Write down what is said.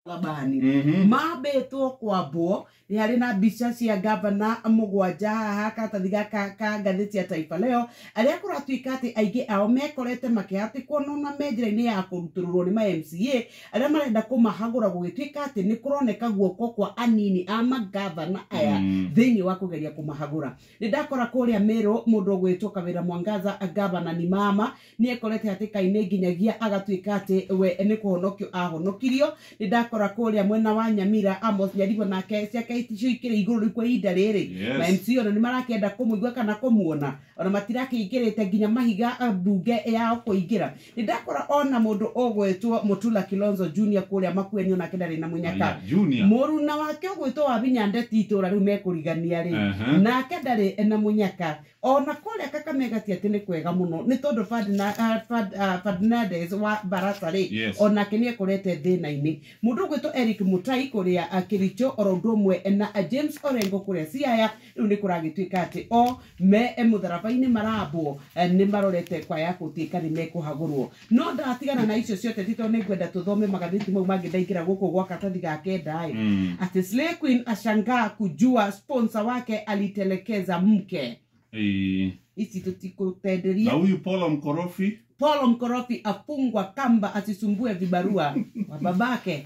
Labani mambĩtwo kwambwo. Nĩ harĩ na mbica cia gavana 7 haha karatathi gaka ka ngathĩti ya Taifa Leo, arĩa kũratuĩka atĩ aingĩ ao mekorete makĩhatĩkwo nona me njĩra-inĩ ya kũrutũrũrwo nĩ ma MCA arĩa marenda kũmahagũra, gũgĩtuĩka atĩ nĩ kũroneka guoko kwa anini a magavana aya thĩinĩ wa kũgeria kũmahagũra. Nĩ ndakora kũrĩa Meru mũndũ ũgwĩtwo Kawĩra Mwangaza, gavana ni mama, nĩ ekorete hatĩka-inĩ nginyagia agatuĩka atĩ we nĩ kũhonokio ahonokirio. Nĩ ndakora kũrĩa mwena wa Nyamira Amos Nyaribo nake ciake iticio ikĩrĩ igũrũ rĩu kwa ihinda rĩrĩ. Ma MC ona nĩ marakĩenda kũmũigua kana kũmuona, ona matirakĩingĩrĩte nginya mahiga mbunge yao kũingĩra. Nĩ ndakora ona mũndũ ũgwĩtwo Mutula Kilonzo Junior kũrĩa Makueni, onake ndarĩ na mũnyaka. Aya, Junior. Mũruna wake ũgwĩtwo wa Vinyandeti itũra rĩu mekũrigania rĩ, nake ndarĩ na mũnyaka. Ona kũrĩa Kakamega ti atĩ nĩ kwega mũno, nĩ tondũ Ferdinandez wa Barasa rĩ, onake nĩ ekorete thĩna-inĩ. Mũndũ ũgwĩtwo Eric Mutai kũrĩa Kericho, oro ũndũ ũmwe na James Orengo kũrĩa Siaya, rĩu nĩ kũragĩtuĩka atĩ o me mũtharaba-inĩ marambwo, nĩ marorete kwa ya gũtuĩka nĩ mekũhagũrwo. No ndatigana na icio ciothe ti tondũ nĩ ngwenda tũthome magathĩti mau mangĩ. Ndaingĩra gũkũ gwa karatathi ga kenda ĩ, atĩ Slay Queen ashangaa kujua sponsor wake alitelekeza mke. Ici Na tũtikũtenderia. Huyu Polo Mkorofi. Polo Mkorofi afungwa kamba asisumbue vibarua wa babake.